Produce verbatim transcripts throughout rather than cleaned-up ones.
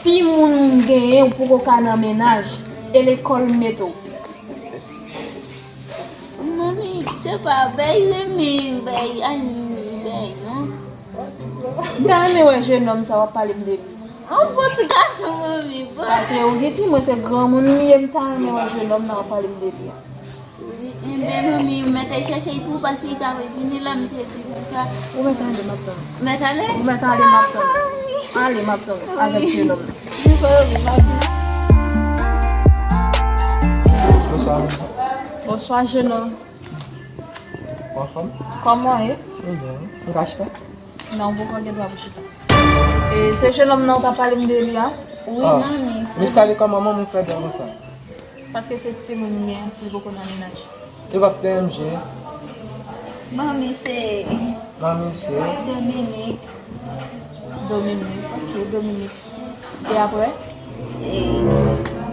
Timoun ou genyen, ou poko ka nan mennaj, e lekòl m mete w. Manmi, se pa bèy renmen, bèy, ay, bèy, non. M ta renmen wè jenòm sa w ap pale m de li. On bon ti gason, manmi, bon. Paske ou gen ti, mwen se granmoun m ye, m ta renmen wè jenòm nan w ap pale m de li a. Wi, enben, manmi, ou mèt al chèche l pou ou, paske li ta vini la, m te di konsa. Ou mèt ale, m ap tann ou. Mèt ale? Ou mèt ale, m ap tann ou. Ale, m ap tann ou avèk jenòm nan. Dakò, manmi, m ap vini. Bonswa. Bonswa, jenòm. Ou anfòm? Kòman w ye? Mwen byen, wi. M ka chita? Non, ou poko gen dwa pou chita. E, se jenòm nan ou t ap pale m de li a? Wi, manmi, se li. Mistali, kòman manman w fè bèl konsa? Paske se timoun li ye, li poko nan mennaj. E w ap T M J? Manmi se. Manmi se? Dominique. Dominique, ok, Dominique. E apre? E,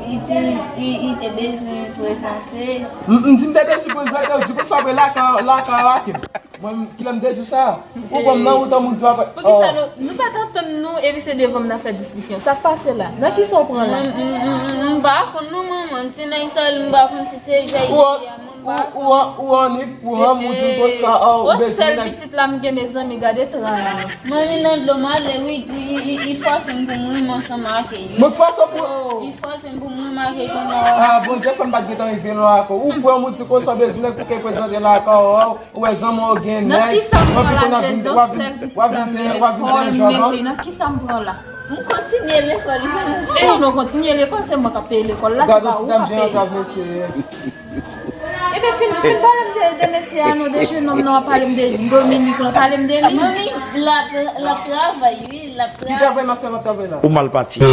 li di, li, li te bezwen prezante. M, m di m te bezwen prezante, w di konsa apre lakay, lakay Rakim. Mwen, kilè m te di w sa? Ou pran m nan wout an moun di w ap. Poukisa nou, nou pa t antann nou, epi se devan m nan fè diskisyon? Sa k pase la? Nan kisa w pran la? M, m, m, m, m pa konn non, manman. M ti nèg sa, m pa konn si se jay jay a, mwen m pa konn. Ou, ou, ou annik, ou ranm, ou di m konsa, ou bezwen nèg. Sèl pitit la m gen, mezanmi, gade tray. Manmi nan dlo m ale, wi, di, li, li, li fòse m pou m renmen ansanm ak li. Mwen k fòse w pou. Li fòse m pou m renmen ak li kounye a. Ah, Bondye fè m pa t gentan rive non ak ou. Ou pran m, ou di konsa, bezwen nèg pou ke prezante lakay ou. Ou wè zanmi w gen nèg, w ap vin konn ap vin, w ap vin, w ap vin, w ap vin fè yon djòb, an? Nan kisa m pran la? M kontinye lekòl, wi. Ou nou kontinye lekòl, se mwen k ap peye lekòl la, se pa ou k ap peye. Gade yon ti dam jan antrav mesye. Ebyen, fin, fin pale m de, de mesye a non, de jenòm nan, w ap pale m de Dominique lan, pale m de li. Manmi, l ap, l ap travay, wi, l ap travay. Ki travay m ap fè, m ap travay la? Ou mal pati.